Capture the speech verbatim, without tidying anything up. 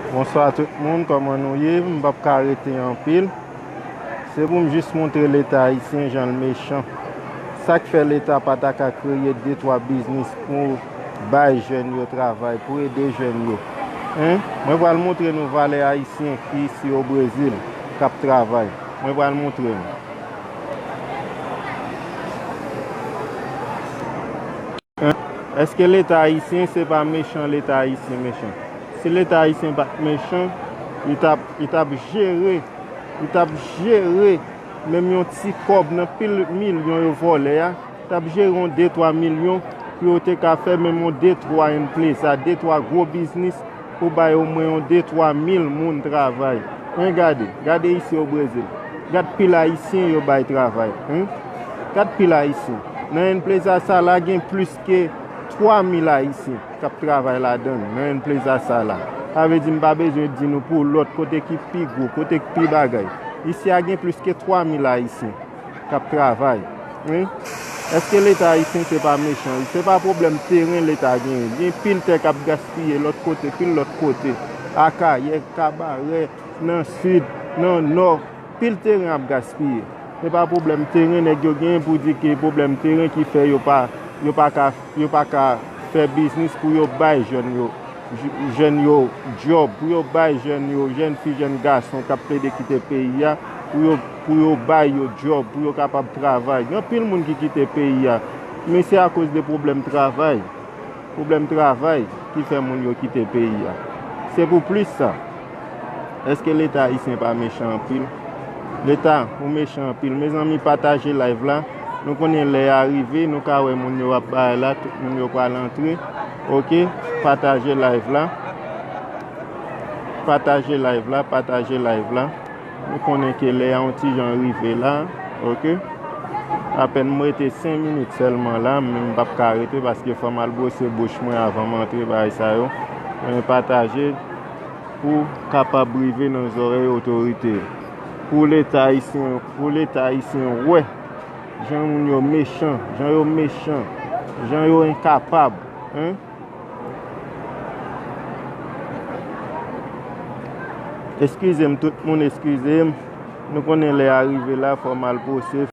Bonswa tout moun, kòman nou ye? M p ap ka rete anpil. Se pou m jis montre Leta ayisyen jan l mechan. Sa k fè Leta pa ta ka kreye de twa biznis pou bay jèn yo travay, pou ede jèn yo? Hein? Mwen pral montre nou valè ayisyen ki isi o Brezil k ap travay. Mwen pral montre nou. Èske Leta ayisyen se pa mechan, Leta ayisyen mechan? Si Leta ayisyen pa t mechan, li t ap, li t ap jere, li t ap jere menm yon ti kòb nan pil milyon yo vòlè a, t ap jere yon de twa milyon pou yo te ka fè menm yon de twa enplesa, de twa gwo biznis pou bay omwen yon de twa mil moun travay. Men gade, gade isi o Brezil. Gad pil ayisyen yo bay travay. Hein? Gad pil ayisyen. Nan enplesa sa la gen plis ke twa mil ayisyen k ap travay ladan l, nan enplesa sa la. Sa vle di m pa bezwen di nou pou lòt kote ki pi gwo, kote ki pi bagay. Isi a gen plis ke twa mil ayisyen k ap travay. Wi. Èske Leta ayisyen se pa mechan? Se pa pwoblèm teren Leta genyen. Gen pil tè k ap gaspiye lòt kote, pil lòt kote. Akayè, Kabarè, nan Sid, nan Nò, pil teren ap gaspiye. Se pa pwoblèm teren nèg yo genyen pou di ke pwoblèm teren ki fè yo pa, yo pa ka, yo pa ka fè biznis pou yo bay jèn yo, j-, jèn yo djòb, pou yo bay jèn yo, jèn fi, jèn gason k ap plede kite peyi a, pou yo, pou yo bay yo djòb, pou yo kapab travay. Gen anpil moun ki kite peyi a, men se akoz de pwoblèm travay. Pwoblèm travay ki fè moun yo kite peyi a. Se pou plis sa. Èske Leta ayisyen pa mechan anpil? Leta, ou mechan anpil. Mezanmi, pataje live la. Nou konnen lè a rive, nou ka wè moun yo ap bay la, tout moun yo pral antre. Oke, pataje live la. Pataje live la, pataje live la. Nou konnen ke lè a yon ti jan rive la, oke? Apèn m rete senk minit sèlman la, men m p ap ka rete paske fò m al bwose bouch mwen avan m antre bagay sa yo. Men pataje pou kapab rive nan zòrèy otorite. Pou Leta ayisyen, pou Leta ayisyen wè jan moun yo mechan, jan yo mechan, jan yo enkapab, hein? Eskize m, tout moun eskize m. Nou konnen lè a rive la, fò m al bwose.